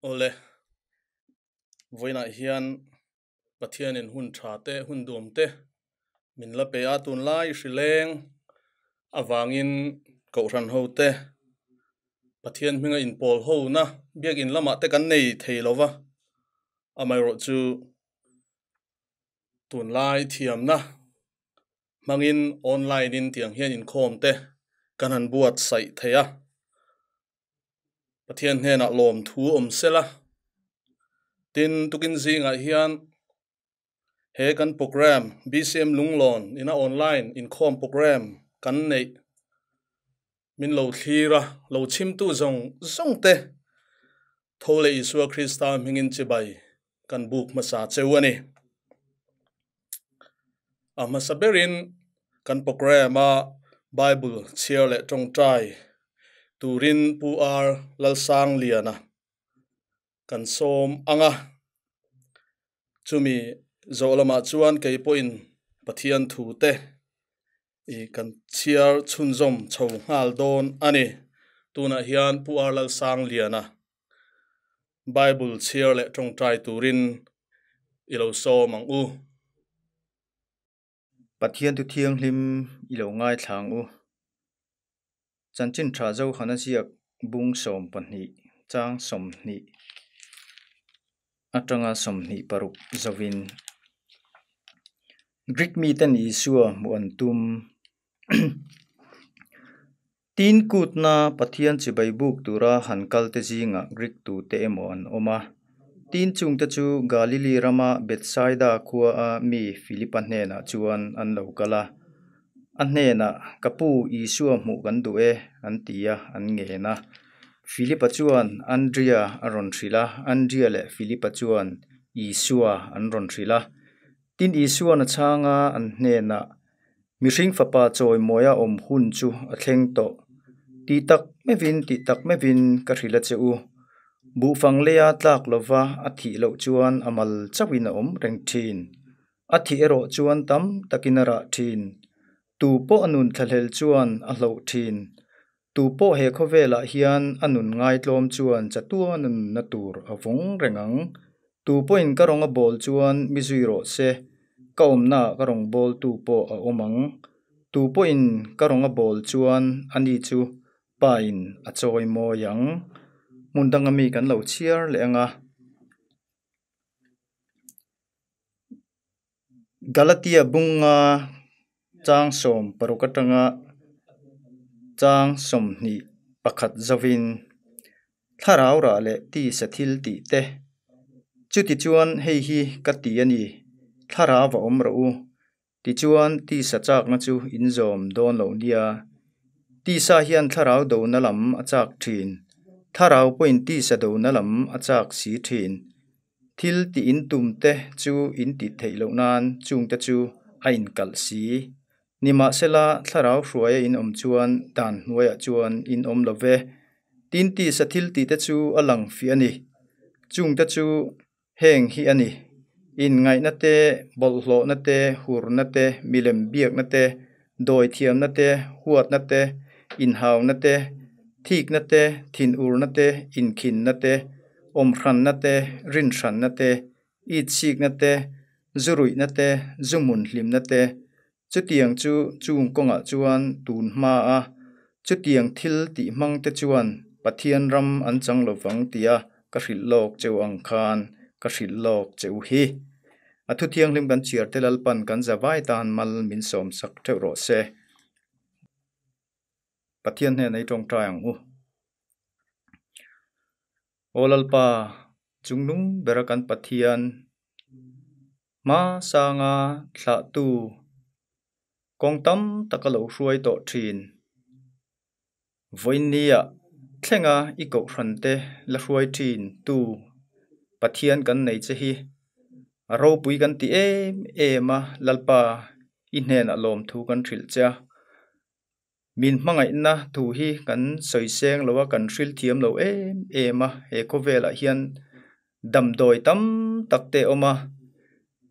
Awle, vawiinah hian Pathianin hun tha te, hun duam te min la pe a, tunlai hrileng avangin Kohhran ho te Pathian hminga inpawl ho na biakinn lamah te kan nei thei lo va, amaherawhchu tunlai thiamna hmangin online in tiang hian inkhawm te kan han buatsaih thei a. Pathian hnenah lawmthu awm sela. Tin, tukin zingah hian he kan program BCM Lunglawn ina online inkhawm program kan neih min lo thlir a, lo chhimtu zawng zawng te tho leh Isua Krista hmingin chibai kan buk hmasa cheu a ni. A hmasa berin kan program a Bible chhiar leh tawngtai turin Pu R Lalsangliana kan sawm ang a, chumi zawh lamah chuan kei pawhin Pathian thu te i kan chhiar chhunzawm chho nghal dawn a ni. Tunah hian Pu R Lalsangliana Bible chhiar leh tawngtai turin i lo sawm ang u. Pathian thu thianghlim i lo ngaithla ang u. Chanchin tha Zohana ziak bung 20 chang 20 atanga 26 zovin Greek miten Isua hmuh an tum. Tin kutna Pathian chibai buk tura han kalte zingah Greek tute emaw an awm a. Tin chungte chu Galili rama Bethsaida khua a mi Philipa hnenah chuan an lo kal a. A hnenah, Ka pu, Isua hmuh kan duh e, an ti a, an ngen a. Philipa chuan Andria a rawn hrilh a, Andria leh Philipa chuan Isua an rawn hrilh a. Tin Isuan a chhang a, an hnenah, Mihring fapa chawimawia awm hun chu a thleng tawh. Tih tak meuhin, tih tak meuhin ka hrilh a che u. Buhfang leia tlak lova a thih loh chuan a mal chauhin a awm reng thin. A thih erawh chuan tam takin a rah thin. Tu pawh a nun thlahlel chuan a hloh thin. Tu pawh he khawvelah hian a nun ngaitlawm chuan chatuan a nunna tur a vawng reng ang. Tu pawhin ka rawnga bawl chuan mi zui rawh se, ka awmnaah ka rawn bawltu pawh a awm ang. Tu pawhin ka rawnga bawl chuan ani chu Pain a chawi mawi ang. Hmun danga mi kan lo chhiar leh ang a. Galatia bunga chang 16 atanga chang 21 zovin thlarau rah leh tisa thil tih te. Chutichuan hei hi ka ti a ni, thlarau a awm rawh u. Tichuan tisa chakna chu in zawm dawn loh nia. Tisa hian thlarau dona lam a chak thin, thlarau pawhin tisa dona lam a chak si thin. Thil tih in tum te chu in tih theih loh nan chung te chu a inkalh si. Nimahsela, thlarau hruaia in awm chuan dan hnuaiah chuan in awm lo ve. Tin tisa thil tih te chu a lang fiah a ni. Chung te chu heng hi a ni, inngaihna te, bawlhhlawhna te, hurna te, milem biakna te, dawithiamna te, huatna te, inhauna te, thikna te, thinurna te, inkhinna te, awmhranna te, rinhranna te, itsikna te, zuruihna te, zuhmun hlimna te, chutiang chu chung kawngah chuan tun hma a, chutiang thil tih hmang te chuan Pathian ram an chang lovang tia ka hrilh lawk cheu ang khan ka hrilh lawk che u hi. A thu thianghlim kan chhiar te Lalpan kan zavai tan mal min sawmsak theuh rawh se. Pathian hnenah i tawngtai ang u. Aw Lalpa, chungnung bera kan Pathian, hma sanga thlahtu kawng tam taka lo hruai tawh thin. Vawiinnia thlenga i kohhran te la hruai thin tu Pathian kan nei che hi a ropui kan ti em em a, Lalpa i hnenah lawmthu kan hrilh che a. Min hmangaihna thu hi kan sawi seng lo a, kan hril thiam lo em em a, he khawvelah hian damdawi tam tak te a awm a,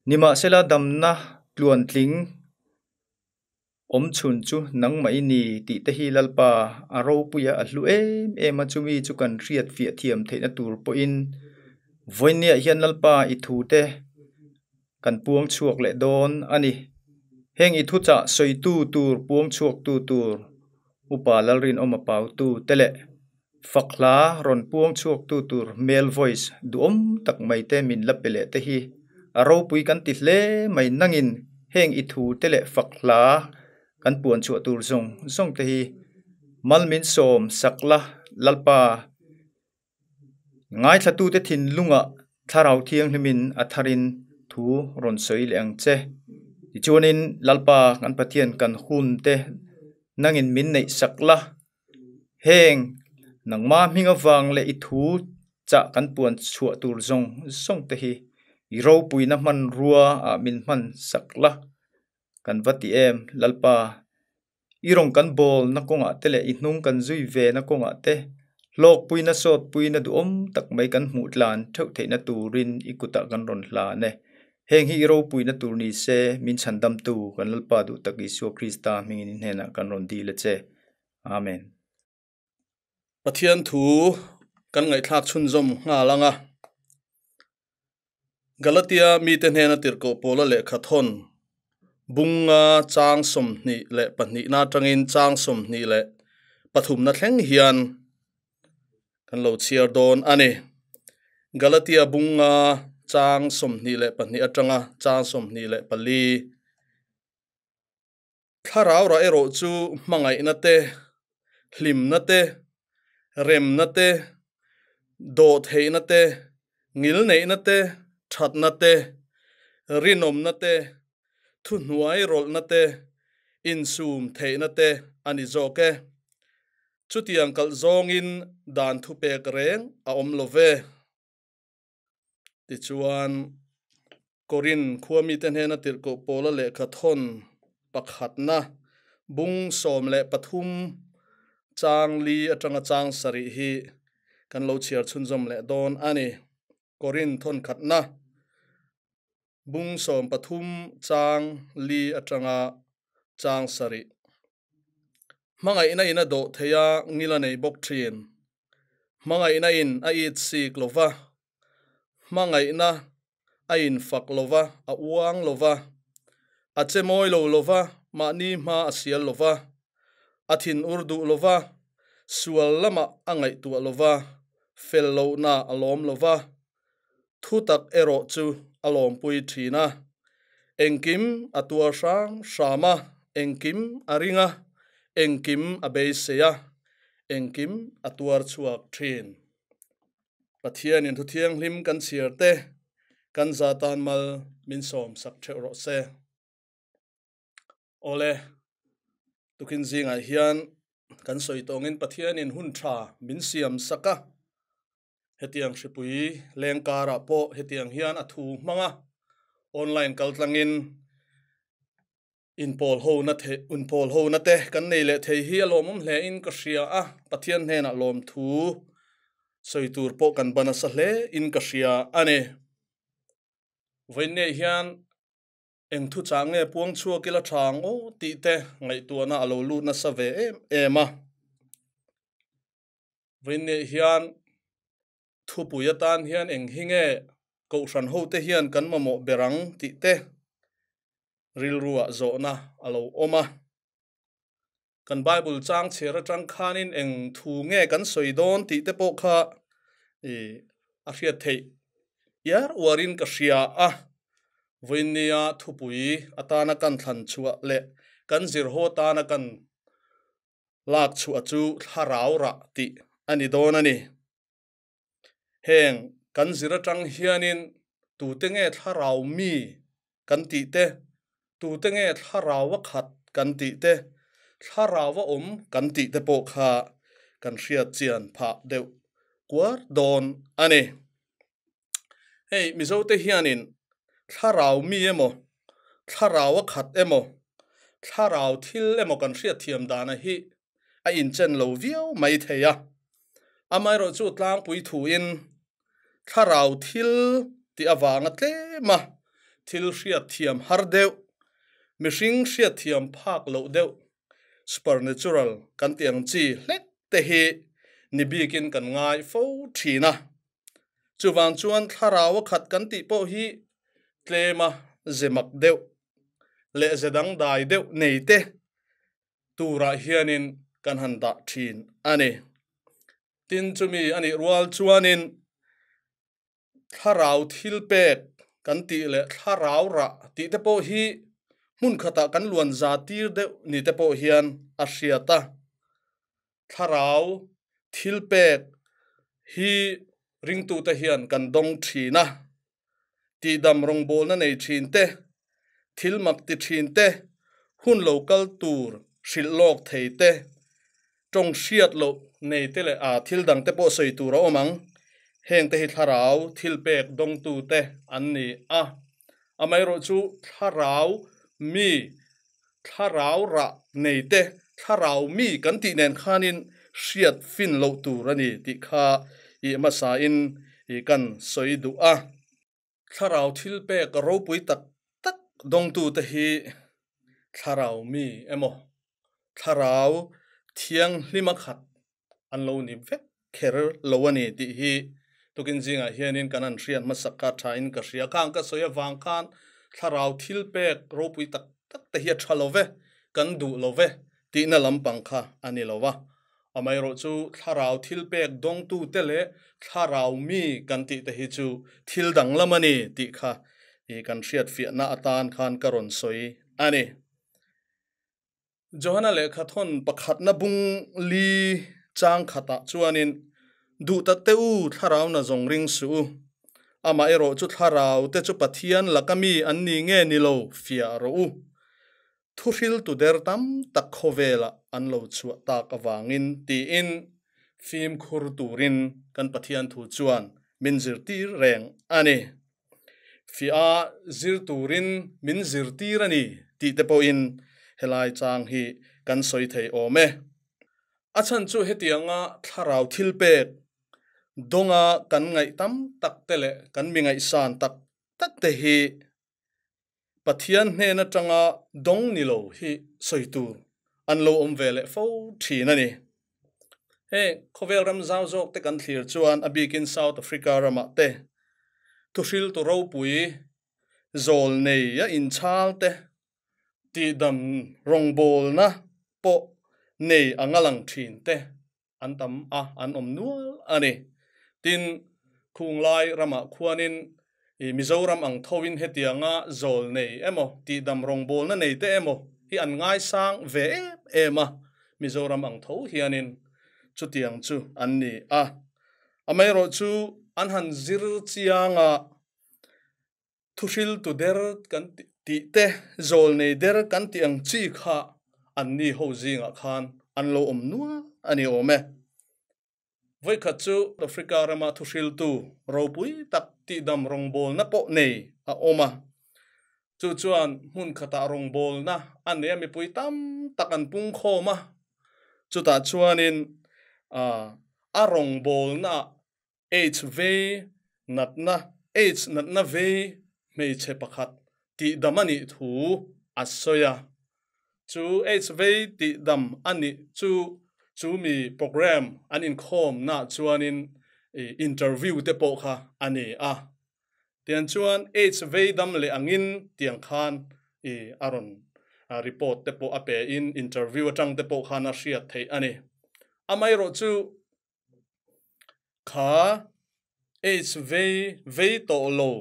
nimahsela damna tluantling. Awm chhun chu nangmah i ni tih te hi Lalpa a ropuia a hlu em em a, chumi chu kan hriat fiah thiam theihna tur pawhin vawinia hian Lalpa i thu te kan puang chhuak leh dawn a ni. Heng i thuchah sawitu tur puang chhuaktu tur Upa Lalrinawma pautu te leh Fakhla rawn puang chhuaktu tur male voice duhawm tak mai te min la pe leh te hi a ropui kan ti hle mai nangin heng i thu te leh fakhla kan puan chhuah tur zawng zawng te hi mal min sawm sak la Lalpa ngaithlatute thinlungah Thlarau Thianghlimin a tharin thu rawn sawi leh ang che. Tichuanin Lalpa kan Pathian kan hun te nangin min neih sak la. Heng nangma hming avang leh i thu chah kan puan chhuah tur zawng zawng te hi i ropuina hmanrua ah min hman sak la kan va ti em Lalpa. I rawn kan bawl na kawngah te leh i hnung kan zui ve na kawngah te hlawkpuina sawtpuina duhawm tak mai kan hmuh tlan theuh theihna turin i kutah kan rawn hlan e. Heng hi i ropuina tur ni se min chhandamtu kan Lalpa duh tak Isua Krista hmingin i hnenah kan rawn dil a che. Amen. Pathian thu kan ngaihthlak chhunzawm nghal anga Galatia mite hnena tirhkoh Paula lehkha thawn bunga chang 22 na atangin chang 23 na thleng hian kan lo chhiar dawn a ni. Galatia bunga chang 22 atanga chang 24. Thlarau rah erawh chu hmangaihna te, hlimna te, remna te, dawhtheihna te, ngilneihna te, thatna te, rinawmna te, thuhnuai rawlhna te, insum theihna te a ni zawk e. Chutiang kalh zawngin dan thupek reng a awm lo ve. Tichuan, Korin khua mite hnena tirhkoh Paula lehkha thawn pakhatna bung 13 chang li atanga chang sarih hi kan lo chhiar chhunzawm leh dawn a ni. Korin thawn khatna bung 13 chang li atanga chang sarih. Hmangaihna in a dawh thei a, ngil a nei bawk thin. Hmangaihna in a it sik lo va, hmangaihna a in fak lo va, a uang lo va, a che mawi lo lo va, mahni hma a sial lo va, a thin ur duh lo va, sual lamah a ngaihtuah lo va, fel lohna a lawm lo va, thutak erawh chu a lawmpui thin a. Engkim a tuar hram hram a, engkim a ring a, engkim a beisei a, engkim a tuar chhuak thin. Pathianin thu thianghlim kan chhiar te kan za tan mal min sawm sak theuh rawh se. Awle, tukin zingah hian kan sawi tawngin Pathianin hun tha min siam sak a. Hetiang hripui leng karah pawh hetiang hian a thu hmang a, online kal tlangin inpawl ho na the inpawl ho na te kan nei leh thei hi a lawmawm hle in ka hria a, Pathian hnenah lawm thu sawi tur pawh kan ban nasa hle in ka hria a ni. Vawiin hian eng thu chah nge puang chhuak ila tha ang aw tih te ngaihtuahna a lo lut nasa ve em em a. Vawiin hian thupui atan hian eng hi nge kohhran ho te hian kan mamawh ber ang tih te rilruah zawhna a lo awm a. Kan Bible chang chhiar atang khanin eng thu nge kan sawi dawn tih te pawh kha a hriat theih iar uarin ka hria a. Vawinia thupui atana kan thlan chhuah leh kan zir haw atana kan lak chhuah chu thlarau rah tih a ni dawn a ni. Heng kan zir atang hianin tute nge thlarau mi kan tih te, tute nge thlarau a khat kan tih te, thlarau a awm kan tih te pawh kha kan hriat chian phah deuh kuar dawn a ni. Hei Mizo te hianin thlarau mi emaw, thlarau a khat emaw, thlarau thil emaw kan hriat thiam dana hi a inchen lo viau mai thei a. Amaherawh chu tlangpui thuin thlarau thil tih avanga tlema thil hriat thiam har deuh. Mihring hriatthiam phak loh deuh, supernatural, kan tih ang chi hlek te hi ni bikin kan ngai fo thin a. Chuvang chuan thlarau a khat kan tih pawh hi tlema ze mak deuh leh ze dangdai deuh nei te turah hianin kan han dah thin a ni. Tin, chumi a nih rual chuanin thlarau thil pek kan tih leh thlarau rah tih te pawh hi hmun khatah kan luan za tir deuh ni te pawh hian a hriat a. Thlarau thil pek hi ringtute hian kan dawng thin a, tihdam rawngbawlna nei thin te, thil mak ti thin te, hun lo kal tur hrilh lawk thei te, tawng hriat loh nei te leh a thil dang te pawh sawi tur a awm ang. Heng te hi thlarau thil pek dawngtu te an ni a. Amaherawhchu thlarau mi, thlarau rah nei te, thlarau mi kan tih nen khanin hriat fin loh tur a ni tih kha i hmasain i kan sawi duh a. Thlarau thil pek ropui tak tak dawngtute hi thlarau mi emaw, thlarau thianghlima khat an lo ni vek kher lo a ni tih hi tukin zingah hianin kan han hriat hmasak kha thain ka hria. Khang ka sawi avang khan thlarau thil pek ropui tak tak te hi a tha lo ve, kan duh lo ve tihna lampang kha a ni lo va. Amaherawhchu thlarau thil pek dawngtute leh thlarau mi kan tih te hi chu thil danglam a ni tih kha kan hriatfiahna atan khan ka rawn sawi a ni. Johana lehkha thawn pakhatna bung li chang khatah chuanin, Duh tak te u, thlarau na zawng ring suh u. Amaherawh chu thlarau te chu Pathian laka mi an ni nge ni lo fiah rawh u. Thuhriltu der tam tak khawvelah an lo chhuah tak avangin tiin fimkhur turin kan Pathian thu chuan min zirtir reng a ni. Fiah zir turin min zirtir a ni tih te pawhin helai chang hi kan sawi thei awm e. A chhan chu hetianga thlarau thilpek dawnga kan ngaih tam tak te leh kan mi ngaihsan tak tak te hi Pathian hnen atanga dawng ni lo hi sawi tur an lo awm ve leh fo thin a ni. Heng khawvel ram zau zawk te kan thlir chuan a bikin South Africa ramah te thuhriltu ropui zawl nei a inchhal te tihdam rawngbawlna pawh nei anga lang thin te an tam a, an awm nual a ni. Tin, khunglai ramah khuanin i Mizoram ang thoin hetianga zawl nei emaw, tihdam rawngbawlna nei te emaw hi an ngaisang ve em em a, Mizoram ang tho hianin chutiang chu an ni a. Amaherawhchu an han zir chiang a, Thuhriltu der kan tih te, zawlnei der kan tih ang chi kha anni ho zingah khan an lo awm nual a ni awm e. Vawikhat chu Africa rama thuhriltu ropui tak tihdam rawngbawlna pawh nei a awm a. Chu chuan hmun khatah rawngbawlna a nei a, mipui tam tak an pungkhawm a. Chutah chuanin a rawngbawlnaah Aids vei natna Aids natna vei hmeichhe pakhat tihdam a nih thu a sawi a. Chu Aids vei tihdam a nih chu chu mi program an inkhawmnaah chuanin interview te pawh kha a ni a. Tiang chuan Aids vei dam leh angin tiang khan a rawn report te pawh a pe in interview atang te pawh khan a hriat theih a ni. Amaherawhchu Kha Aids vei vei tawh lo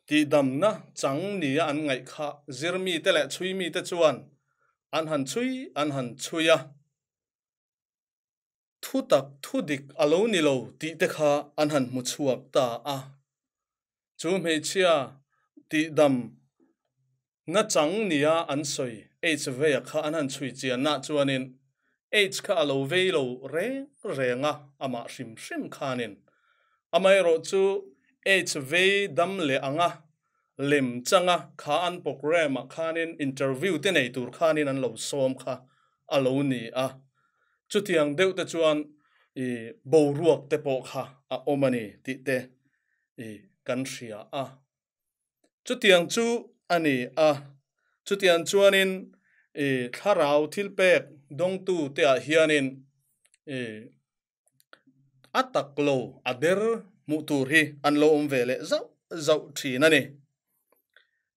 tihdamna chang nia an ngaih kha zirmite leh chhuimite chuan an han chhui an han chhui a. Thu tak thu dik a lo ni lo tih te kha an han hmu chhuak ta a. Chu hmeichhia tihdam na chang nia an sawi Aids veia kha an han chhui chianna chuanin Aids kha a lo vei lo reng reng a, amah hrim hrim khanin. Amaherawhchu Aids vei dam leh anga lem changa kha an programme ah khanin interview te nei tur khanin an lo sawm kha a lo ni a. Chutiang deuh te chuan i boruak te pawh kha a awm a ni tih te i kan hria a. Chutiang chu a ni a. Chutiang chuanin i thlarau thil pek dawngtu te ah hianin i a tak lo a der hmuh tur hi an lo awm ve leh zauh zauh thin a ni.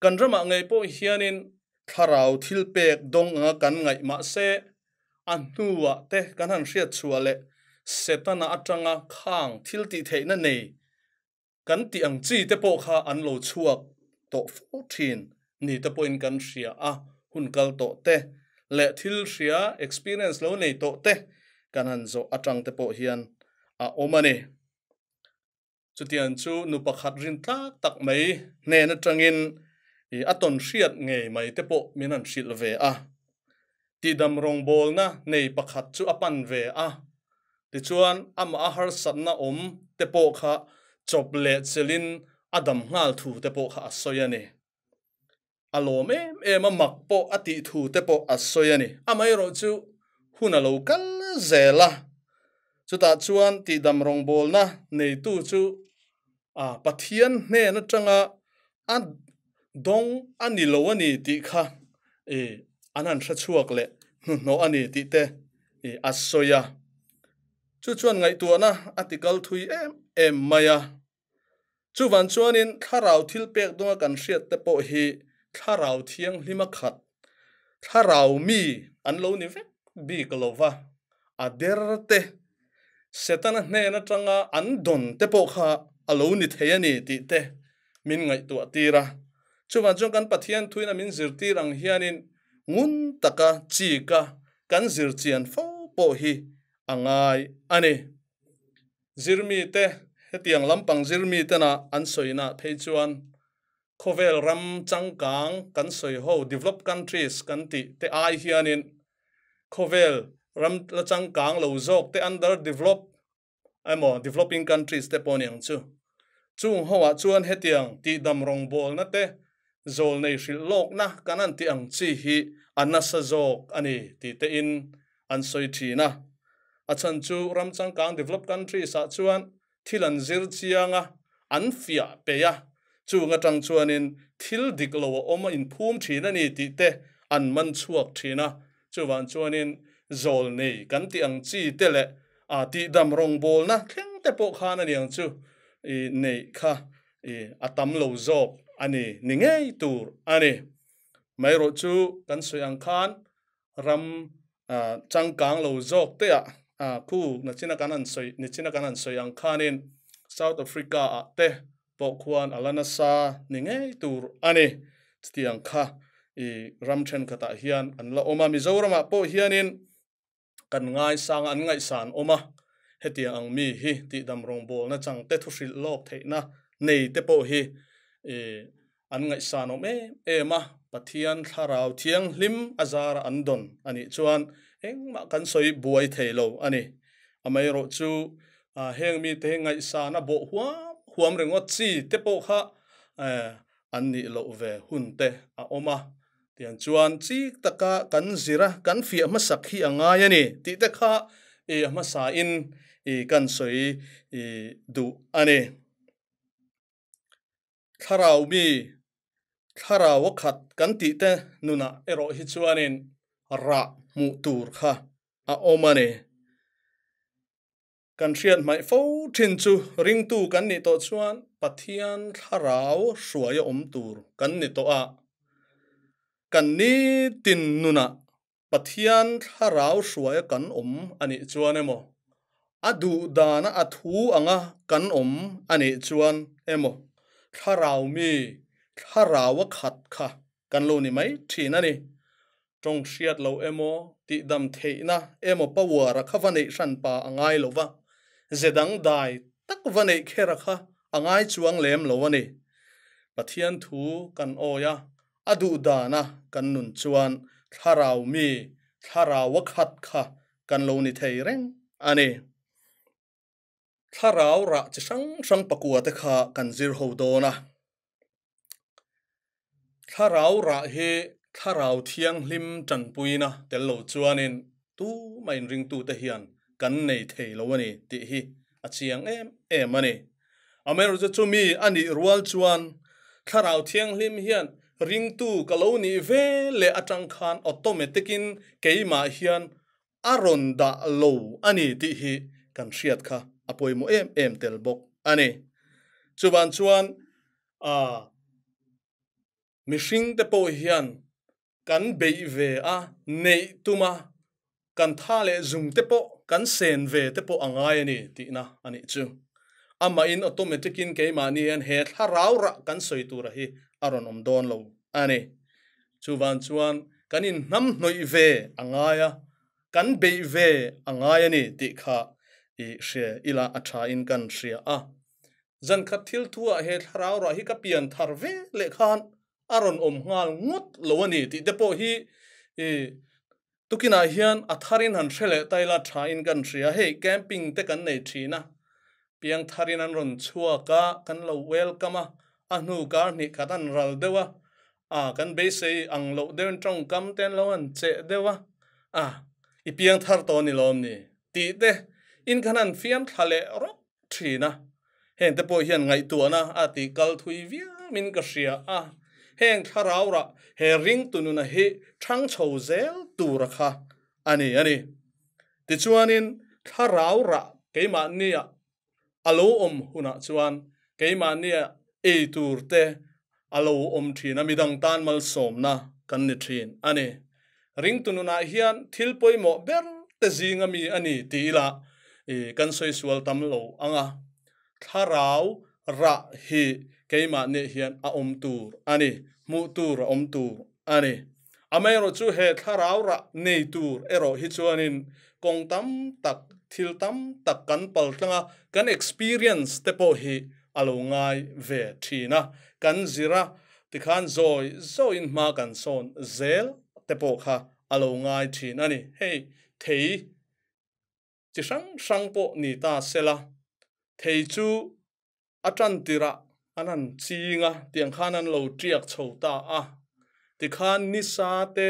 Kan ramah ngei pawh hianin thlarau thil pek dawng anga kan ngaih mahse a hnuah te kan han hriat chhuah leh Setana atanga khang thil tih theihna nei kan tih ang chi te pawh kha an lo chhuak tawh fo thin ni te pawhin kan hria a, hun kal tawh te leh thil hria, experience, lo nei tawh te kan han zawh atang te pawh hian a awm a ni. Chutiang chu nu pakhat rin tlak tak mai hnen atangin i a tawn hriat ngei mai te pawh min han hrilh ve a. Tihdam rawngbawlna nei pakhat chu a pan ve a, tichuan amah a harsatna awm te pawh kha chawp leh chelin a dam nghal thu te pawh kha a sawi a ni. A lawm em em a, mak pawh a tih thu te pawh a sawi a ni. Amaherawh chu hun a lo kal zel a, chutah chuan tihdam rawngbawlna neitu chu a Pathian hnen atanga a dawng a ni lo a ni tih kha i an han hre chhuak leh hnuhnawh a ni tih te i a sawi a. Chu chuan ngaihtuahna a ti kal thui em em mai a. Chuvan chuanin thlarau thil pek dawnga kan hriat te pawh hi thlarau thianghlima khat, thlarau mi an lo ni vek bik lo va, a der te, Setana hnen atanga an dawn te pawh kha a lo ni thei a ni tih te min ngaihtuah tir a. Chuvang chuan kan Pathian thuin a min zirtir ang hianin ngun taka chika kan zir chian fo pawh hi a ngai a ni. Zirmite, hetiang lampang zirmitena an sawina phei chuan khawvel ram changkang kan sawi ho, developed countries kan tih te ai hianin khawvel ram la changkang lo zawk te, under developed emaw developing countries te pawh ni ang chu. Chung ho ah chuan hetiang tihdam rawngbawlna te, zawlnei hrilh lawkna kan han tih ang chi hi a nasa zawk a ni tih te in an sawi thin a. A chhan chu ram changkang developed countries ah chuan thil an zir chiang a, an fiah peih a, chung atang chuanin thil dik lo a awm a inphum thin a ni tih te an man chhuak thin a. Chuvang chuanin zawlnei kan tih ang chi te leh a tihdam rawngbawlna thleng te pawh khan a niang chu i neih kha i a tam lo zawk a ni ni ngei tur a ni. Maherawh chu kan sawi ang khan ram changkang lo zawk te ah khu nachina kan han sawi nichina kan han sawi ang khanin South Africa ah te pawh khuan a la nasa ni ngei tur a ni. Chutiang kha i ram thenkhatah hian an la awm a, Mizoramah pawh hianin kan ngaisang a, an ngaihsan awm a, hetiang ang mi hi tihdam rawngbawlna chang te thuhrilh lawk theihna nei te pawh hi i an ngaihsan awm em em a, Pathian thlarau thianghlim a zara an dawn a nih chuan engmah kan sawi buai thei lo a ni. Amaherawh chu heng mite hi ngaihsan a bawh huam huam ringawt chi te pawh kha an nih loh ve hun te a awm a, tiang chuan chik taka kan zir a, kan fiah hmasak hi a ngai a ni tih te kha i a hmasa in i kan sawi i duh a ni. Thlarau mi, thlarau a khat kan tih te nunah erawh hi chuanin rah hmuh tur kha a awm a ni. Kan hriat hmaih fo thin chu ringtu kan nih tawh chuan Pathian thlarau hruai a awm tur kan ni tawh a, kan nitin nunah Pathian thlarau hruai a kan awm a nih chuan emaw, a duh dana a thu anga kan awm a nih chuan emaw, thlarau mi thlarau a khat kha kan lo ni mai thin a ni. Tawng hriat lo emaw, tihdam theihna emaw power a kha va neih hran pa a ngai lo va, ze dang dai tak va neih kher a kha a ngai chuang lem lo a ni. Pathian thu kan awi a, a duh dana kan nun chuan thlarau mi, thlarau a khat kha kan lo ni thei reng a ni. Thlarau rah chi hrang hrang pakua te kha kan zir ho dawn a. Thlarau rah hi thlarau thianghlim tanpuina tel lo chuanin tumah inringtute hian kan nei thei lo a ni tih hi a chiang em em a ni. Amaherawhchu chumi a nih rual chuan thlarau thianghlim hian ringtu ka lo nih ve leh atang khan automatic in keimah hian a rawn dah lo a ni tih hi kan hriat kha a pawimawh em em tel bawk a ni. Chuvan chuan ah mihring te pawh hian kan beih ve a, neih tum a, kan tha leh zung te pawh kan sen ve te pawh a ngai a ni tihna a nih chu. Amahin automatic in keimahni hian he thlarau rah kan sawi tura hi a rawn awm dawn lo a ni. Chuvan chuan kan inhnamhnawih ve a ngai a, kan beih ve a ngai a ni tih kha i hria ila a tha in kan hria a. Zan khat thil thu ah he thlarau rah hi ka pian thar ve leh khan a rawn awm nghal ngawt lo a ni tih te pawh hi i tukinah hian a tharin han hre leh ta ila tha in kan hria. Hei camping te kan nei thin a, piang tharin an rawn chhuak a, kan lo welcome a, a hnu kar hnih khat an ral deuh a, a kan beisei ang loh deuhin tawngkam te an lo han cheh deuh a, a i piang thar tawh a ni lawm ni tih te in khan han fiam thla leh rawk thin a, heng te pawh hian ngaihtuahna a tih kal thui viauin ka hria a, heng thlarau rah he ringtu nuna hi thang chho zel tura kha a ni a ni. Tichuanin thlarau rah keimahnia a lo awm hunah chuan keimahnia ei tur te a lo awm thin a, midang tan malsawmna kan ni thin a ni. Ringtu nunah hian thil pawimawh ber te zinga mi a ni tih ila i kan sawi sual tam lo ang a, thlarau rah hi keimah nih hian a awm tur a ni, hmuh tur a awm tur a ni. Amaherawhchu he thlarau rah nei tur erawh hi chuanin kawng tam tak, thil tam tak kan pal tlang a, kan experience te pawh hi a lo ngai ve thin a, kan zir a, tikhan zawi zawiin hma kan sawn zel te pawh kha a lo ngai thin a ni. Hei thei chi hrang hrang pawh ni ta sela, thei chu a tan tirah an han ching a, tiang khan an lo tiak chho ta a, tikhan nisa te,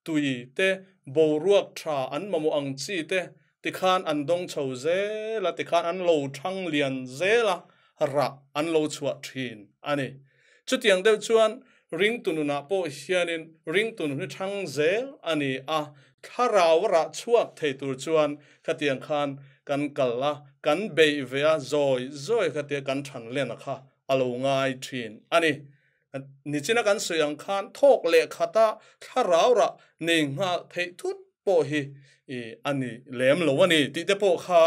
tui te, boruak tha an mamawh ang chi te tikhan an dawng chho zel a, tikhan an lo thang lian zel a, rah an lo chhuah thin a ni. Chutiang deuh chuan ringtu nunah pawh hianin ringtu nun hi thang zel a ni a, thlarau a rah chhuak thei tur chuan khatiang khan kan kal a, kan beih ve a, zawi zawi khatia kan than len a kha a lo ngai thin a ni. Nichina kan sawi ang khan thawk leh khata thlarau rah nei nghal theih thut pawh hi a ni lem lo a ni tih te pawh kha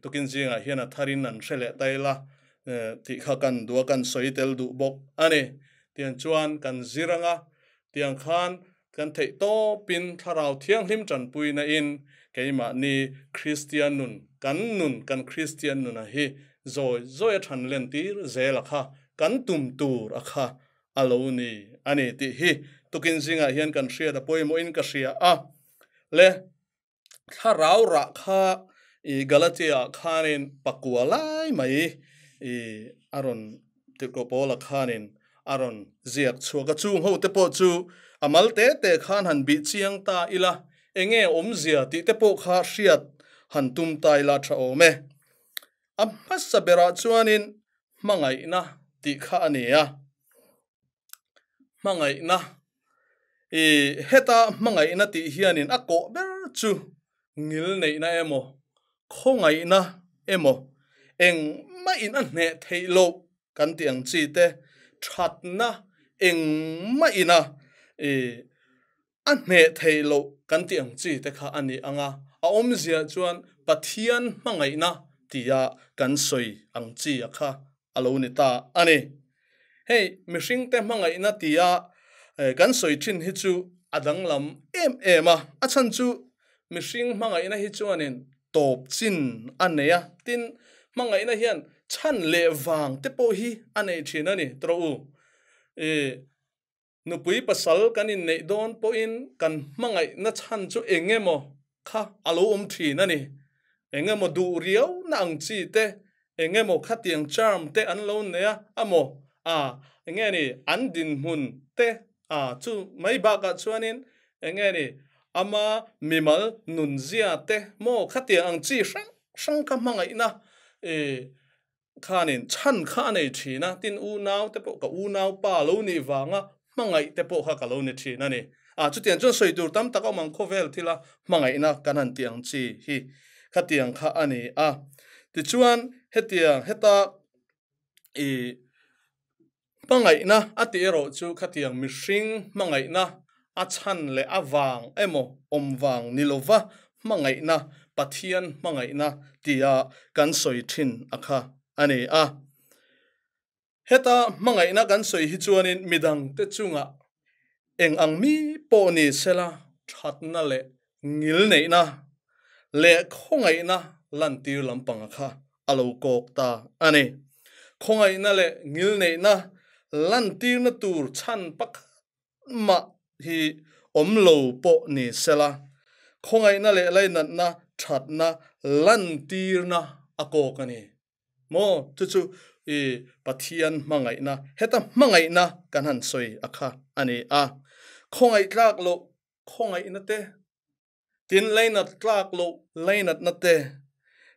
tukin zingah hian a tharin an hre leh ta ila tih kha kan duh a, kan sawi tel duh bawk a ni. Tiang chuan kan zir anga tiang khan kan theih tawpin thlarau thianghlim tanpuina in keimahni Kristian nun kan nun kan Kristian nuna hi zawi zawi a than len tir zel a kha kan tum tur a kha a lo ni a ni tih hi tukin zingah hian kan hriat a pawimawhin ka hria a. Le thlarau rah kha i Galatia ah khanin pakua lai mai i a rawn tirhkoh Paula khanin a rawn ziak chhuak a. Chung ho te pawh chu a mal te te khan han bih chiang ta ila enge awmzia tih te pawh kha hriat han tum ta ila tha awm e. A hmasa berah chuanin hmangaihna tih kha a ni a. Hmangaihna, i heta hmangaihna tih hianin a kawh ber chu ngil neihna emaw, khawngaihna emaw, engmah in a hneh theih loh kan tih ang chi te, thatna engmah ina i a hneh theih loh kan tih ang chi te kha a ni ang a, a awmzia chuan Pathian hmangaihna tia kan sawi ang chi a kha a lo ni ta a ni. Hei mihringte hmangaihna tia kan sawi thin hi chu a danglam em em a, a chhan chu mihring hmangaihna hi chuanin tawp chin a nei a, tin hmangaihna hian chhan leh vang te pawh hi a nei thin a ni tawh u. I Nupui pasal kan inneih dawn pawhin kan hmangaihna chhan chu eng emaw kha a lo awm thin a ni. Eng emaw duh riau na ang chi te, eng emaw khatiang charm te an lo nei a, amaw a eng nge ni an dinhmun te a chu mai bakah chuanin eng nge ni ama mimal nunzia te maw khatiang ang chi hrang hrang kha hmangaihna i Khanin chhan kha a nei thin a, tin unau te pawh ka unau pa lo nih vanga hmangaih te pawh kha ka lo ni thin a ni. A chutiang chuan sawi tur tam tak a awm ang khawvel thila hmangaihna kan han tih ang chi hi khatiang kha a ni a. Tichuan hetiang heta ih hmangaihna a tih erawh chu khatiang mihring hmangaihna a chhan leh a vang emaw awm vang ni lova hmangaihna Pathian hmangaihna tia kan sawi thin a kha a ni a. Heta hmangaihna kan sawi hi chuanin midangte chungah eng ang mi pawh ni sela thatna leh ngilneihna leh khawngaihna lantir lampanga kha a lo kawk ta a ni. Khawngaihna leh ngilneihna lantirna tur chhan pakhat mah hi awm lo pawh ni sela, khawngaihna leh lainatna thatna lantirna a kawk a ni. Maw? Chu chu i Pathian hmangaihna, heta hmangaihna kan han sawi a kha a ni a. Khawngaih tlak loh khawngaihna te, tin lainat tlak loh lainatna te,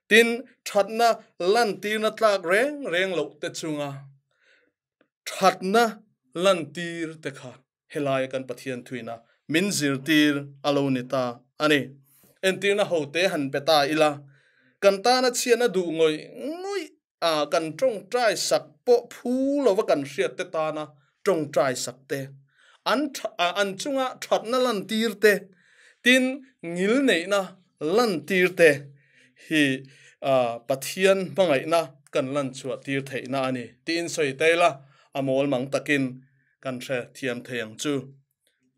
tin thatna lantirna tlak reng reng loh te chunga thatna lantir te kha Helaia kan Pathian thuina min zirtir a lo ni ta a ni. Entirna hote han pe ta ila, kan tana chhiatna duh ngawih ngawih a kan tawngtai sak pawh phu lova kan hriat te tana tawngtai sak te, an an chunga thatna lantir te, tin ngilneihna lantir te hi Pathian hmangaihna kan lanchhuah tir theihna a ni tiin sawi ta ila, a mawl mang takin kan hre thiam thei ang chu.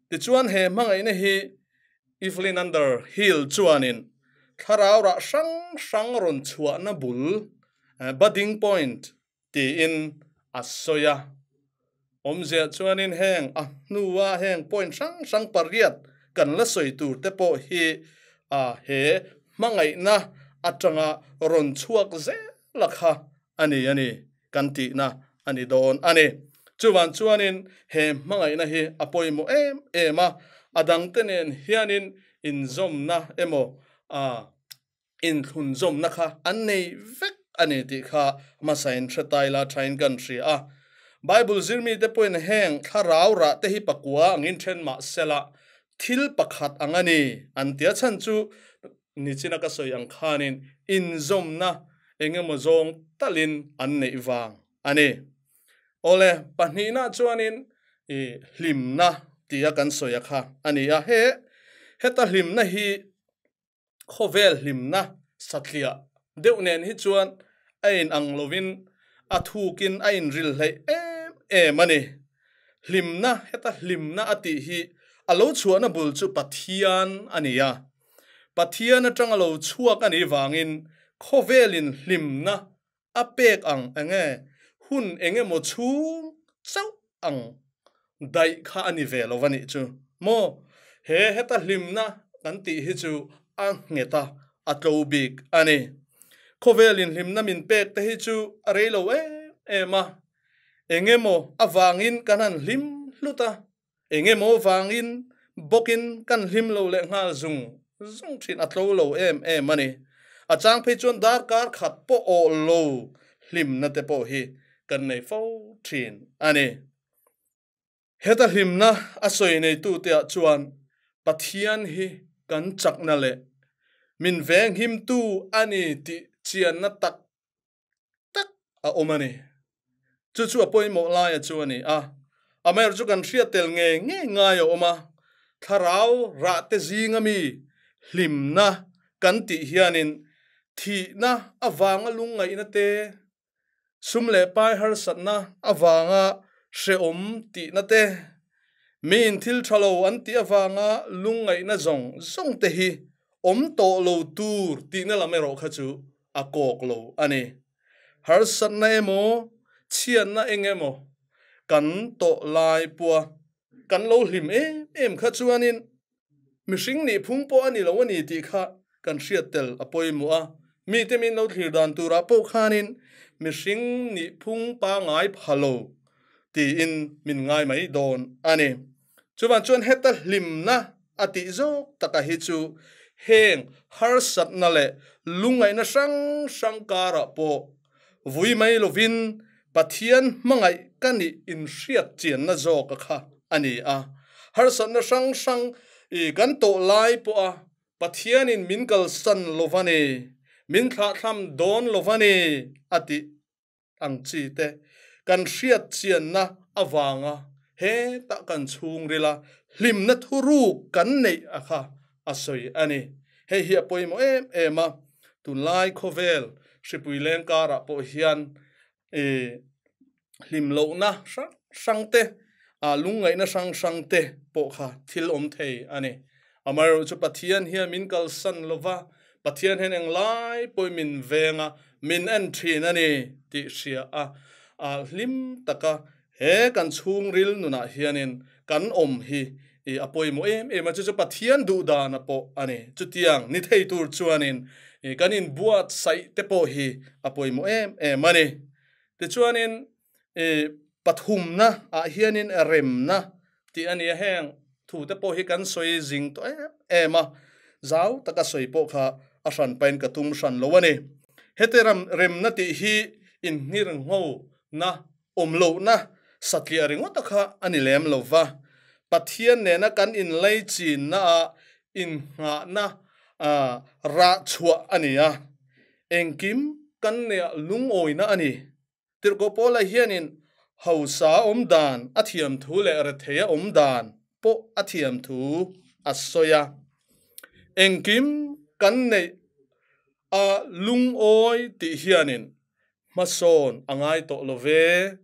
Tichuan he hmangaihna hi Evelyn Underhill chuanin thlarau rah hrang hrang rawn chhuahna bul, budding point, tiin a sawi a. Awmzia chuanin heng a hnua heng point hrang hrang pariat kan la sawi tur te pawh hi a he hmangaihna atanga rawn chhuak zel a kha a ni a ni kan tihna a ni dawn a ni. Chuvang chuanin he hmangaihna hi a pawimawh em em a, a dangte nen hianin inzawmna emaw a inthlunzawmna kha an nei vek a ni tih kha hmasain hre tai la thain kan hria a. Bible zirmite pawhin heng thlarau rah te hi pakua angin then mah sela thil pakhat ang a ni an tia chhan chu Nichina ka sawi ang khanin inzawmna eng emaw zawng talin an neih vang a ni. Awle, pahnihna chuanin i hlimna tia kan sawi a kha a ni a, he heta hlimna hi khawvel hlimna satliah deuh nen hi chuan a inang lovin a thukin a inril hleih em em a ni. Hlimna, heta hlimna a tih hi a lo chhuahna bul chu Pathian a ni a. Pathian atanga lo chhuak a nih vangin khawvelin hlimna a pek ang enge hun engemaw chhung chauh ang daih kha a ni ve lo a nih chu maw? He heta hlimna kan tih hi chu a nghet a, a tlo bik a ni. Khawvelin hlimna min pek te hi chu a rei lo em em a, engemaw avangin kan han hlim hlut a, Engemaw vangin bawkin kan hlim lo leh nghal zung zung thin a tlo lo em em a ni. A chang phei chuan darkar khat pawh awh lo hlimna te pawh hi kan nei fo thin a ni. Heta hlimna a sawi neitute ah chuan Pathian hi kan chakna leh min venghimtu a ni tih chianna tak tak a awm a ni. Chu chu a pawimawh laia chu a ni a. Amaherawhchu chu kan hriat tel ngei ngei ngai a awm a, thlarau rah te zinga mi hlimna kan tih hianin thihna avanga lungngaihna te, sum leh pai harsatna avanga hrehawm tihna te, miin thil tha lo an tih avanga lungngaihna zawng zawng te hi awm tawh lo tur tihna lam erawh kha chu a kawk lo a ni. Harsatna emaw, chhiatna eng emaw kan tawh lai pua kan lo hlim em em kha chuanin mihring nih phung pawh a ni lo a ni tih kha kan hriat tel a pawimawh a. Mite min lo thlir dan turah pawh khanin mihring nih phung pangngai pha lo tiin min ngai mai dawn a ni. Chuvang chuan heta hlimna a tih zawk taka hi chu heng harsatna leh lungngaihna hrang hrang karah pawh vui mai lovin Pathian hmangaih ka nih inhriat chianna zawka kha a ni a. Harsatna hrang hrang i kan tawh lai pawha Pathianin min kalsan lo va ni, min thlahthlam dawn lo va ni a tih ang chi te kan hriat chianna avanga heta kan chhungrila hlimna thuruk kan neih a kha a sawi a ni. Hei hi a pawimawh em em a, tunlai khawvel hripui leng karah pawh hian i hlim lohna hrang hrang te, a lungngaihna hrang hrang te pawh kha thil awm thei a ni. Amaherawhchu Pathian hian min kalsan lova, Pathian hian englai pawhin min veng a, min en thin a ni tih hria a, a hlim taka he kan chhungril nunah hianin kan awm hi i a pawimawh em em a, chu chu Pathian duh dana pawh a ni. Chutiang ni thei tur chuanin i kan inbuatsaih te pawh hi a pawimawh em em a ni. Tichuanin i pathumna ah hianin remna tih a ni a, heng thu te pawh hi kan sawi zing tawh em em a, zau taka sawi pawh kha a hran pahin ka tum hran lo a ni. Hete ram remna tih hi inhngirngho na awm lohna satliah ringawt a kha a ni lem lo va, Pathian nena kan inlaichinna ah innghahna rah chhuah a ni a, engkim kan neih lungawina a ni. Tirhkoh Paula hianin hausa awm dan a thiam thu leh retheia awm dan pawh a thiam thu a sawi a. Engkim kan neih a lungawi tih hianin hmasawn a ngai tawh lo ve.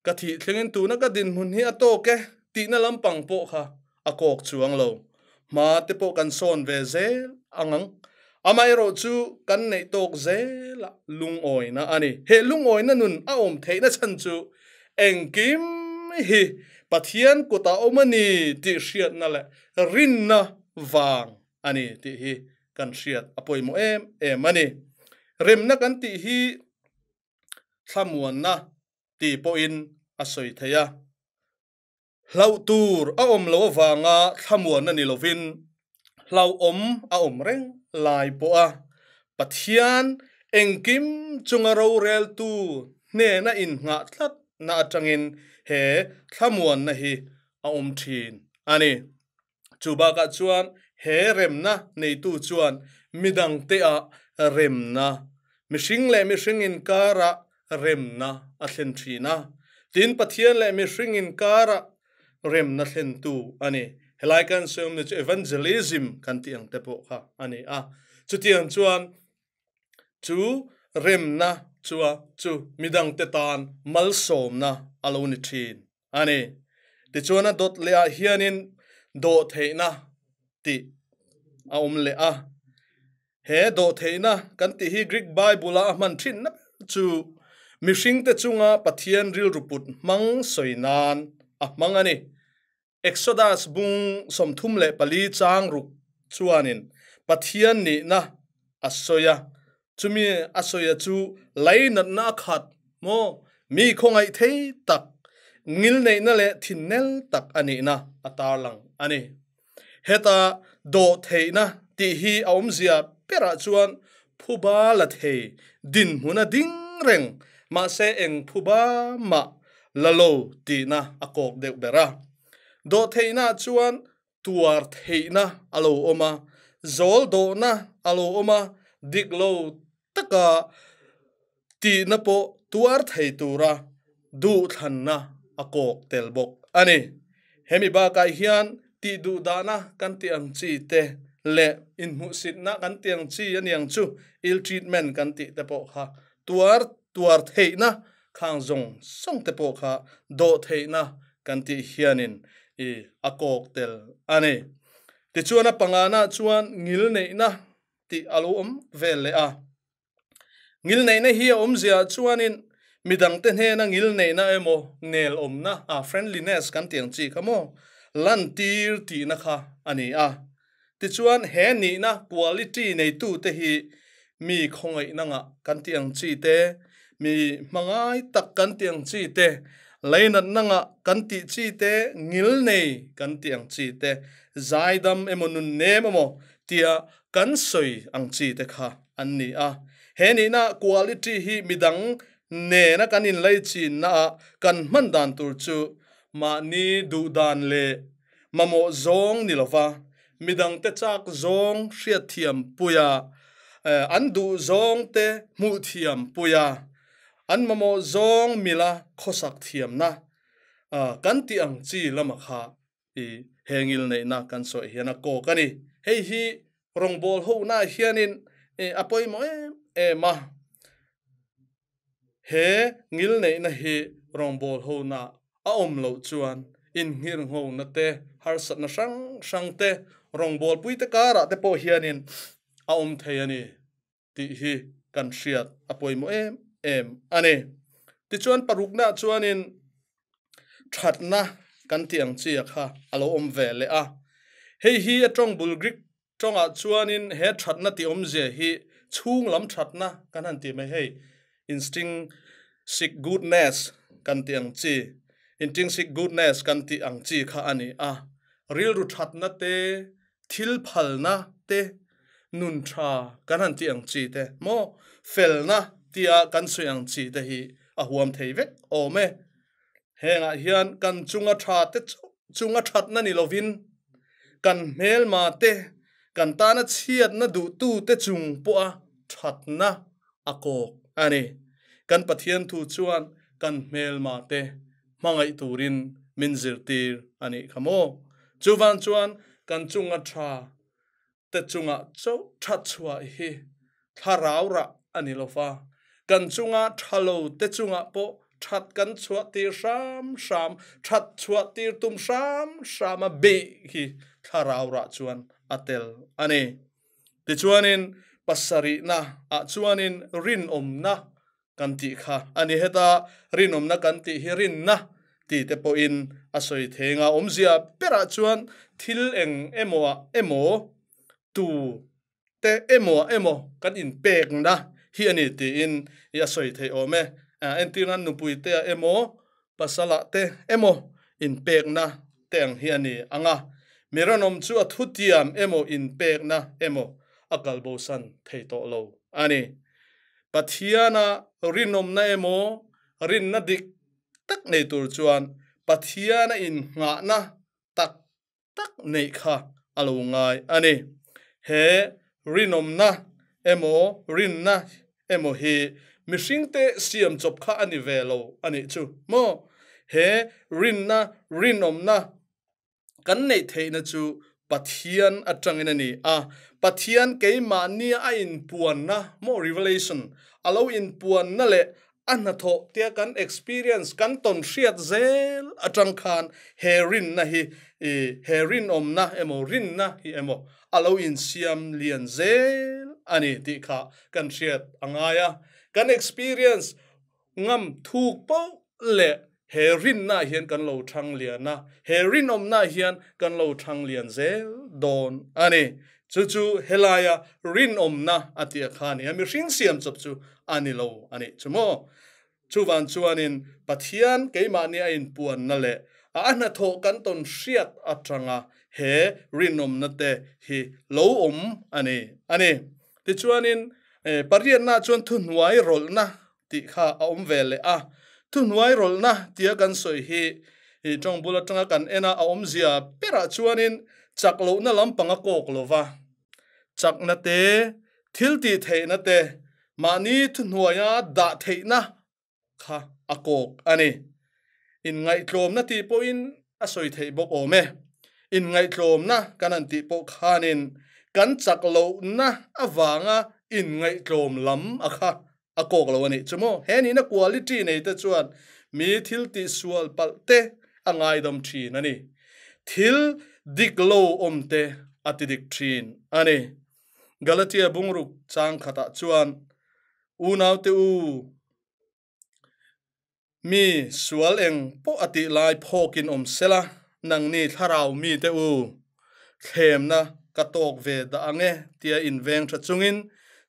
Ka thih thlengin tuna ka dinhmun hi a tawk e tihna lampang pawh kha a kawk chuang lo. Hma te pawh kan sawn ve zel ang ang. Amaherawh chu kan neih tawk zela lungawina a ni. He lungawina nun a awm theihna chhan chu engkim hi Pathian kutah awm a ni tih hriatna leh rinna vang a ni tih hi kan hriat a pawimawh em em a ni. Remna kan tih hi thlamuanna ti pawhin a sawi thei a. Hlauh tur a awm lo avanga thlamuanna ni lovin hlauhawm a awm reng lai pawh a Pathian engkim chunga roreltu hnena innghah tlatna atangin he thlamuanna hi a awm thin a ni. Chu bakah chuan he remna neitu chuan midangte ah remna, mihring leh mihring inkarah remna a thlen thin a. Tin, Pathian leh mihring inkarah remna thlentu a ni. Helai kan sawi awmna chu evangelism kan tih ang te pawh kha a ni a. Chutiang chuan chu remna chua chu midangte tan malsawmna a lo ni thin a ni. Tichuan a dawt leh ah hianin dawhtheihna tih a awm leh a. He dawhtheihna kan tih hi Greek Bible-a a hman thinna ber chu mihringte chunga Pathian rilru put hmang sawi nan a hmang a ni. Exodus bung 34 chang ruk chuanin Pathian nihna a sawi a, chumi a sawi a chu lainatna a khat maw, mi khawngaih thei tak, ngilneihna leh thinnel tak a nihna a tarlang a ni. Heta dawhtheihna tih hi a awmzia berah chuan phuba la thei dinhmun a ding reng, mahse eng phuba mah la lo tihna a kawk deuh ber a. Dawhtheihna chuan tuar theihna a lo awm a, zawl dawhna a lo awm a, dik lo taka tihna pawh tuar thei tura duhthlanna a kawk tel bawk a ni. Hemi bakah hian tih duh dahna kan tih ang chi te leh inhmuhsitna kan tih ang chi a niang chu ill treatment kan tih te pawh kha tuar tuar theihna khang zawng zawng te pawh kha dawh theihna kan tih hianin i a kawk tel a ni. Tichuan a pangana chuan ngil neihna tih a lo awm vel leh a. Ngilneihna hi a awmzia chuanin midangte hnena ngilneihna emaw nel awmna, a friendliness kan tih ang chi kha maw, lantir tihna kha a ni a. Tichuan he nihna quality neitute hi mi khawngaihna ngah kan tih ang chi te, mi hmangai tak kan tih ang chi te, leinatna ngah kan tih chi te, ngilnei kan tih ang chi te, zaidam emaw nunnem emaw tia kan sawi ang chi te kha an ni a. He nihna quality hi midang nena kan inlaichinna ah kan hman dan tur chu Mahni duh dan leh mamawh zawng ni lova midangte chak zawng hriatthiam puia, an duh zawngte hmuh thiam puia, an mamawh zawng mila khawsak thiamna kan tih ang chi lama kha i he ngilneihna kan sawi hian a kawk a ni. Hei hi rawngbâwl honaah hianin a pawimawh em em a. He ngilneihna hi rawngbâwl hona a awm loh chuan inngirnghona te, harsatna hrang hrang te, rawngbâwlpuite kârah te pawh hianin a awm thei a ni tih hi kan hriat a pawimawh em em a ni. Tichuan paruknaah chuanin thatna kan tih ang chi a kha a lo awm ve leh a. Hei hi a tawng bul Greek Tawngah chuanin he thatna tih awmzia hi chhung lam thatna kan han tih mai hei, intrinsic goodness kan tih ang chi, intrinsic goodness kan tih ang chi kha a ni a. Rilru thatna te, thil phalna te, nun tha kan han tih ang chi te maw, felna tia kan sawi ang chi te hi a huam thei vek awm e. Hengah hian kan chunga tha te chunga thatna ni lovin kan hmelma te, kan tana chhiatna duhtu te chung pawha thatna a kawk a ni. Kan Pathian thu chuan kan hmelma te hmangaih turin min zirtir a nih kha maw? Chuvang chuan kan chunga tha te chungah chauh that chhuah hi thlarau rah a ni lo va, kan chunga tha lo te chungah pawh that kan chhuah tir hram hram, that chhuah tir tum hram hram a beih hi thlarau rah chuan a tel a ni. Tichuanin pasarihna ah chuanin rinawmna kan tih kha a ni. Heta rinawmna kan tih hi rinna ti te pawhin a sawi thei nga awmzia berah chuan thil eng emaw ah emaw tu te emaw ah emaw kan inpekna hi a ni tiin i a sawi theih awm e. Entir nan nupui te ah emaw pasal ah te emaw inpekna te ang hi a ni ang a, mi ranawm chu a thutiam emaw inpekna emaw a kalbosan thei tawh lo a ni. Pathiana rinawmna emaw rinna dik tak nei tur chuan Pathiana innghahna tak tak neih kha a lo ngai a ni. He rinawmna emaw rinna emaw hi mihringte siam chawp kha a ni ve lo a nih chu maw? He rinna rinawmna Kan neih theihna chu Pathian atangin a ni a, Pathian keimahnia a inpuanna, maw revelation, a lo inpuanna leh a hnathawh tia kan experience, kan tawn hriat zel atang khan he rinna hi, he rinawmna emaw rinna hi emaw a lo insiam lian zel a ni tih kha kan hriat a ngai a. Kan experience Ngam thuk poh leh he rinna hian kan lo thang lian a, he rinawmna hian kan lo thang lian zel dawn a ni. Chu chu helaia rinawmna a tih a kha a ni a, mihring siam chawp chu a ni lo a nih chu maw? Chuvan chuanin Pathian keimahni a inpuanna leh a hnathawh kan tawn hriat atanga he rinawmna te hi lo awm a ni a ni. Tichuanin pariatna chuan thuhnuai rawlhna tih kha a awm ve leh a. Thuhnuai rawlhna tia kan sawi hi i tawng bul atanga kan en a, a awmzia berah chuanin chak lohna lampang a kawk lo va, chakna te, thil tih theihna te, mahni thuhnuaia dah theihna kha a kawk a ni. Inngaihtlawmna tih pawhin a sawi theih bawk awm e. Inngaihtlawmna kan han tih pawh khanin kan chak lohna avanga inngaihtlawm lam a kha a kawk lo a nih chu maw. He nihna quality nei te chuan mi thil tihsual palh te a ngaidam thin a ni. Thil dik lo awm te a ti dik thin a ni. Galatia bungruk chang khatah chuan Unaute u, mi sual eng pawh a tih lai phawkin awm sela, nangni thlarau mite u, thlemna ka tawk ve dah ang e tia inveng tha chungin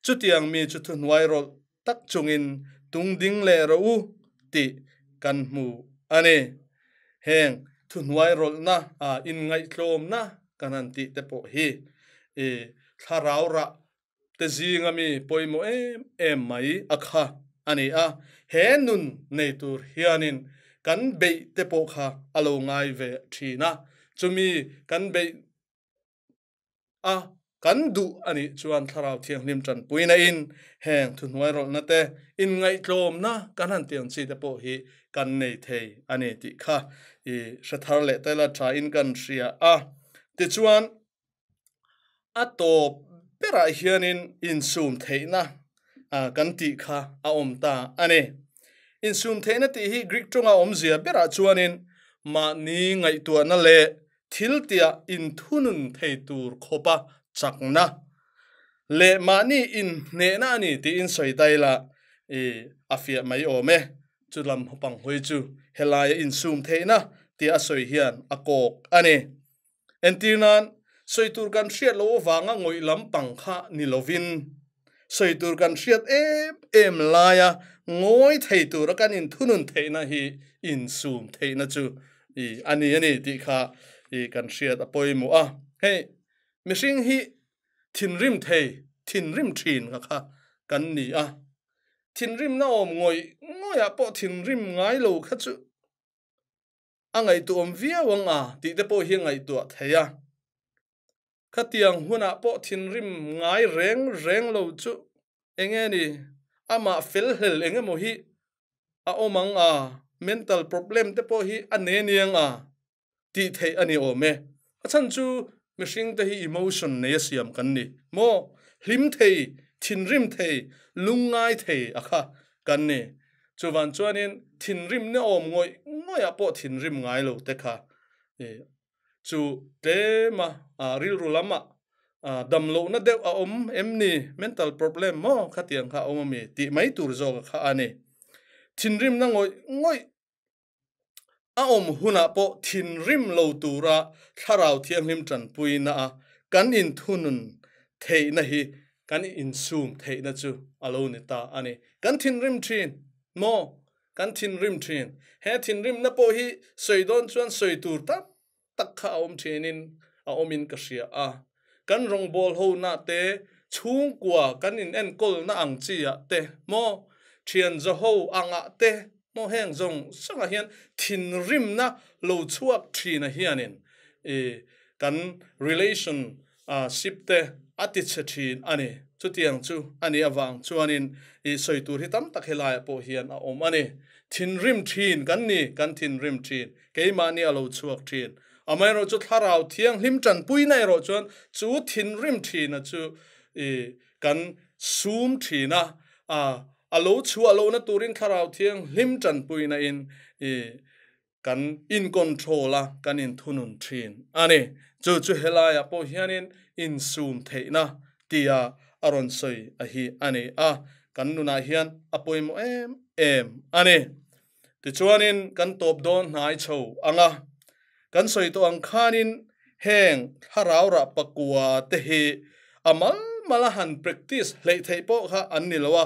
chutiang mi chu thuhnuai rawlh tak chungin tung ding leh rawh u tih kan hmu a ni. Heng thuhnuai rawlhna, inngaihtlawmna kan han tih te pawh hi i thlarau rah te zinga mi pawimawh em em mai a kha a ni a. He nun nei tur hianin kan beih te pawh kha a lo ngai ve thin a, chumi kan beih a kan duh a nih chuan Thlarau Thianghlim tanpuina in heng thuhnuai rawlhna te inngaihtlawmna kan han tiang chi te pawh hi kan nei thei a ni tih kha i hre thar leh ta ila tha in kan hria a. Tichuan a tawp berah hianin insum theihna kan tih kha a awm ta a ni. Insum theihna tih hi Greek tawnga awmzia berah chuanin mahni ngaihtuahna leh thil tia inthunun thei tur khawpa chakna leh mahni inhnehna a ni tiin sawi ta ila i a fiah mai awm e. Chu lam hawpang hawi chu helaia insum theihna tia a sawi hian a kawk a ni. Entir nan, sawi tur kan hriat loh avanga ngawih lampang kha ni lovin, sawi tur kan hriat em em laia ngawi thei tura kan inthunun theihna hi insum theihna chu i a ni a ni tih kha i kan hriat a pawimawh a. Hei, mihring hi thinrim thei, thinrim thin kha kha kan ni a. Thinrimna awm ngawih ngawihah pawh thinrim ngai lo kha chu a ngaihtuah awm viau ang a tih te pawh hi a ngaihtuah thei a. Khatiang hunah pawh thinrim ngai reng reng lo chu eng nge ni, amah fel hlel eng emaw hi a awm ang a, mental problem te pawh hi a ne niang a tih theih a ni awm e. A chhan chu mihring te hi emotion nei a siam kan ni maw? Hlim thei, thinrim thei, lungngai thei a kha kan ni. Chuvan chuanin thinrim ni awm ngawih ngawihah pawh thinrim ngai lo te kha chu tlema rilru lamah damlohna deuh a awm em ni, mental problem maw khatiang kha a awm ami tih mai tur zawk kha a ni. Thinrimna ngawih ngawih a awm hunah pawh thinrim lo tura Thlarau Thianghlim tanpuina a kan inthunun theihna hi kan insum theihna chu a lo ni ta a ni. Kan thinrim thin maw? Kan thinrim thin. He thinrimna pawh hi sawi dawn chuan sawi tur tak tak kha a awm thinin a awmin ka hria a. Kan rawngbâwl hona te, chhungkua kan inenkawlna ang chi-ah te maw, thian zaho angah te maw heng zawng zawngah hian thinrimna lo chhuak thina hianin i kan relation ship te a ti chhe thin a ni. Chutiang chu a nih avang chuanin i sawi tur hi tam tak helaiah pawh hian a awm a ni. Thinrim thin kan ni, kan thinrim thin. Keimahni a lo chhuak thin. Amaherawh chu Thlarau Thianghlim tanpuina erawh chuan chu thinrim thina chu i kan sum thin a, a a lo chhuah lohna turin Thlarau Thianghlim tanpuina in i kan in control a, kan in thunun thin a ni. Chu chu helaiah pawh hianin insum theihna tia a rawn sawi a hi a ni a, kan nunah hian a pawimawh em em a ni. Tichuanin kan tawp dawn hnai chho ang a, kan sawi tawh ang khanin heng thlarau rah pakua te hi a mal mal a han practice hleih theih pawh kha an ni lo a,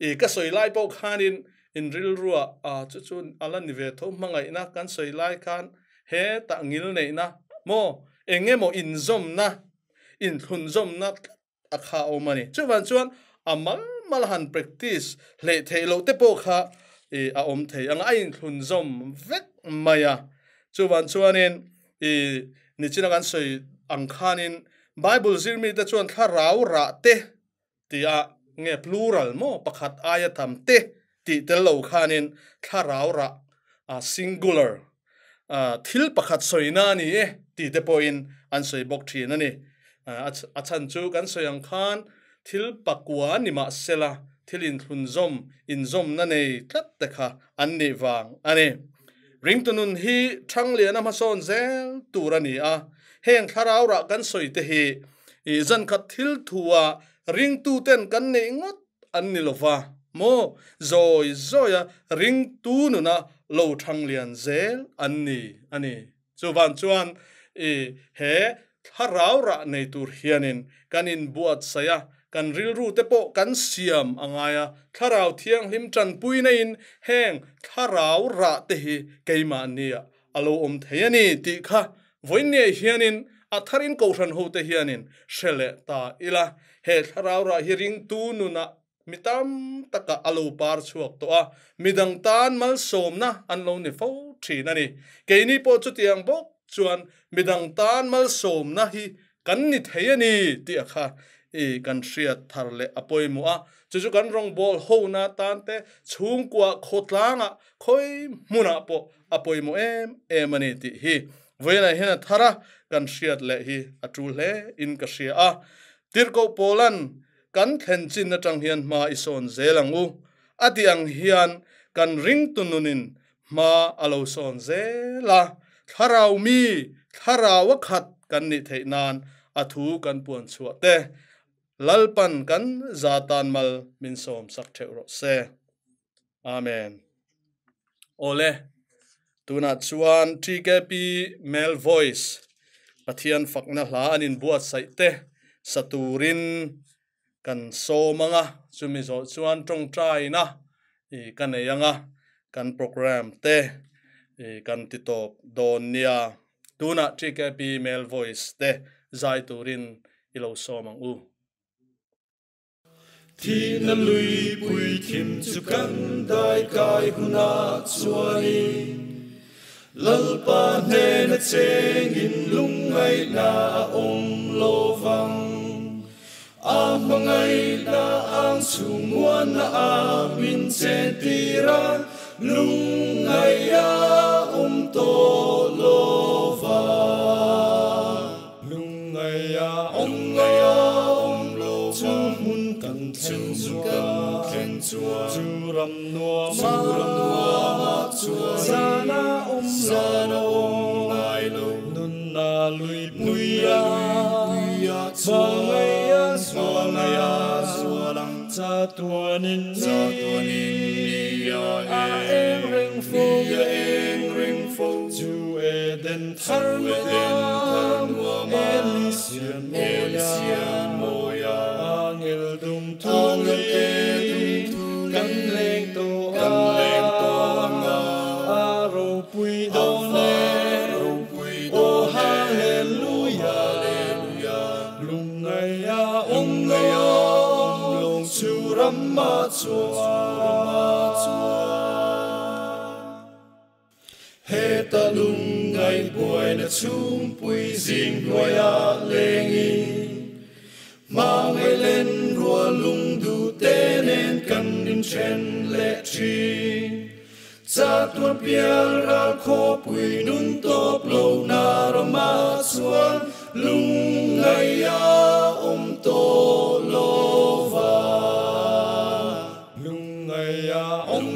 i ka sawi lai pawh khanin in rilruah a chu chu a la ni ve tho hmangaihna kan sawi lai khan he tah ngil neihna maw eng emaw inzawmna inthlunzawmna tlat a kha awm a ni. Chuvang chuan a mal mal han practice hleih theih loh te pawh kha ih a awm thei ang a, a inthlun zawm vek mai a. Chuvang chuanin ih nichina kan sawi ang khanin Bible zirmi te chuan thlarau rah te tia nge plural maw pakhat aia tam te tih tel lo khanin thlarau rah singular thil pakhat sawina a ni e tih te pawhin an sawi bawk thin a ni. A chhan chu kan sawi ang khan thil pakua ni mah sela thil inthlunzawm, inzawmna nei tlat te kha an nih vang a ni. Ringtu nun hi Thangliana hmasawn zel tur a ni a, heng thlarau rah kan sawi te hi zankhat thil thua ringtuten kan neih ngawt an ni lova maw? Zawi zawia ringtu nuna lo thang lian zel an ni a ni. Chuvan chuan i he thlarau rah nei tur hianin kan inbuatsaih a, kan rilru te pawh kan siam a ngai a, thlarau thianghlim tanpuina in heng thlarau rah te hi keimahnia a lo awm thei a ni tih kha vawiinniah hianin a tharin kohhran hote hianin hre leh ta ila. He thlarau rah hi ringtu nunah. Mi tam takah a lo par chhuak tawh a, midang tan malsawmna an lo ni fo thin a ni. Keini pawh chutiang bawk chuan midang tan malsawmna hi kan ni thei a ni tih a kha i kan hriat thar leh a pawimawh a. Chu chu kan rawngbâwl hona tan te, chhungkua khawtlangah khawi hmunah pawh a pawimawh em em a ni tih hi vawiinah hian a thar a, kan hriat leh hi a tul hle in ka hria a. Tirhkoh Paula'n Kan thlen chin atang hian hma i sawn zel ang u. A tih ang hian kan ringtu nunin hma a lo sawn zel a, thlarau mi, thlarau a khat kan nih theih nan a thu kan puan chhuah te Lalpan kan za tan mal min sawm sak theuh rawh se. Amen. Awle, tunah chuan TKP Male Voice Pathian fakna hla an inbuatsaih te sa turin kan sawm ang a, chumi zawh chuan tawngtaina i ka nei ang a, kan program te i kan ti tawp dawn nia. Tunah TKP Male Voice te zai turin i lo sawm ang u. Thihna lui puithim chu kan dai kai hunah chuanin Lalpa hnena chengin lungngaihna a awm lo vang. A hmangaihna ang chhung muanna a min chen tir a, lungngaih a awm tawh lo vang. Lungngaih a awm lo chu hmun kan thlen chuan chu ram nuamah chuan zan a awm ngai lo nunna lui puia hmangaih a zual ang chatuanin ni a eng reng fo chu Eden thar nuam Elisian mawia angel dum thuli kan leng tawh anga a ropui dawn e aw hallelujah lungngaih a awm lawng chu ramah chuan. Heta lungngaih buaina chhungpui zing hnuaiah lengin hmangaih len rual lungduh te nen kan inthen leh thin. Chatuan pial ral khawpui nun tawp lohna ramah chuan lungngaih a awm tawh lo va. Lungngaih a awm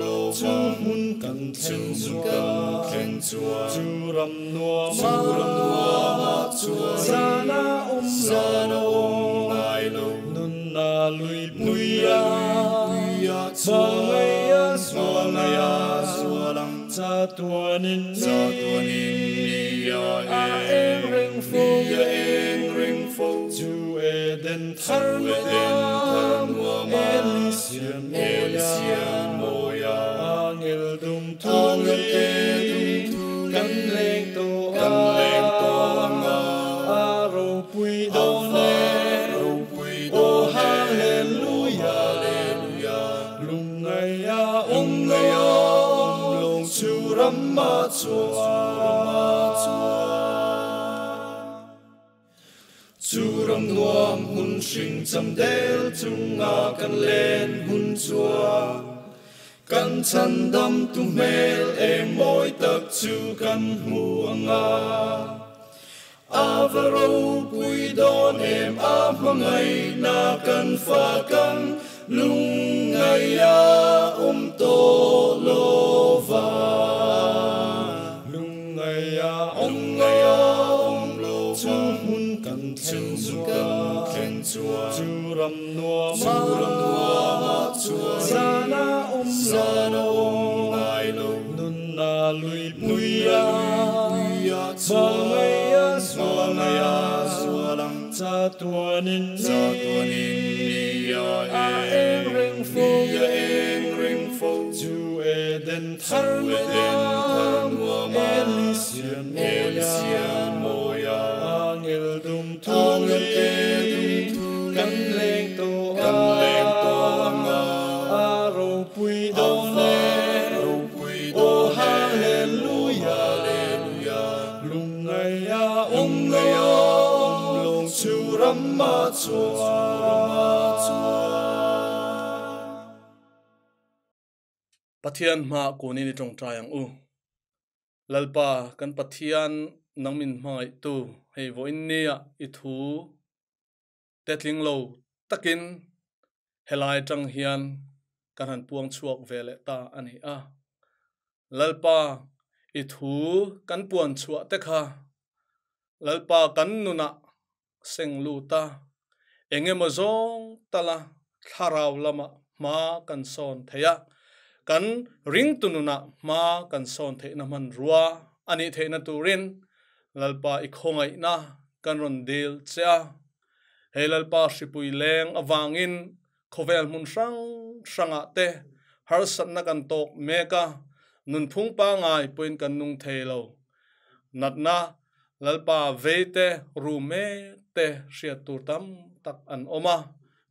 lo chu hmun kan thlen chuan chu ram nuamah chuan zan a awm ngai lo nunna lui puia hmangaih a zual ang chatuanin ni a eng reng fo chu Eden thar nuam Elisian mawia angel dum thuli kan leng tawh anga a ropui dawn e aw hallelujah lungngaih a awm lawng chu ramah chuan. Chu ram nuam hun hring cham del chunga kan len hun chuan kan chhan dam tu hmel eng mawi tak chu kan hmu anga. A va ropui dawn em a hmangaihna kan fakang lungngaih a awm tawh lo va. Lungngaih a awm lo chu hmun kan thlen chuan chu ram nuamah chuan zan a awm ngai lo nunna lui puia hmangaih a zual ang chatuanin ni a eng reng fo chu Eden thar nuam Elisian mawia angel dum thuli kan leng tawh chuan. Pathian hma kunin i tawngtai ang u. Lalpa kan Pathian nang min hmangaihtu hei vawiin nia i thu te tling lo takin helai atang hian kan han puang chhuak ve leh ta a ni a. Lalpa i thu kan puan chhuah te kha Lalpa kan nunah seng lut a, eng emaw zawng tala thlarau lamah hma kan sawn thei a, kan ringtu nunah hma kan sawn theihna hmanrua a nih theihna turin Lalpa i khawngaihna kan rawn dil che a. Hei Lalpa hripui leng avangin khawvel hmun hrang hrangah te harsatna kan tawk mek a, nunphung pangai pawhin kan nung thei lo. Natna Lalpa vei te, ru mek te hriat tur tam tak an awm a,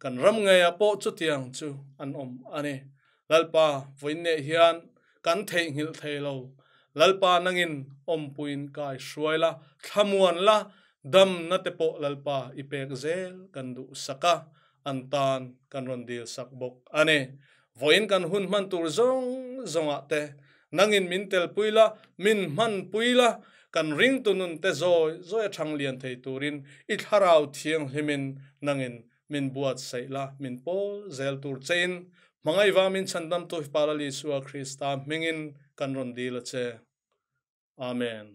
kan ram ngeiah pawh chutiang chu an awm a ni. Lalpa vawinneh hian kan theihnghilh thei lo. Lalpa nangin awmpuiin kai hruai la, thlamuan la, damna te pawh Lalpa i pek zel kan duh sak a, an tan kan rawn dil sak bawk a ni. Vawiin kan hun hman tur zawng zawngah te nangin min telpui la, min hmanpui la, kan ringtu nun te zawi zawi a thang lian thei turin i thlarau thianghlimin nangin min buatsaih la, min pawl zel tur chein hmangaihva min chhandamtu Hipalal Isua Krista hmingin kan rawn dil a che. Amen.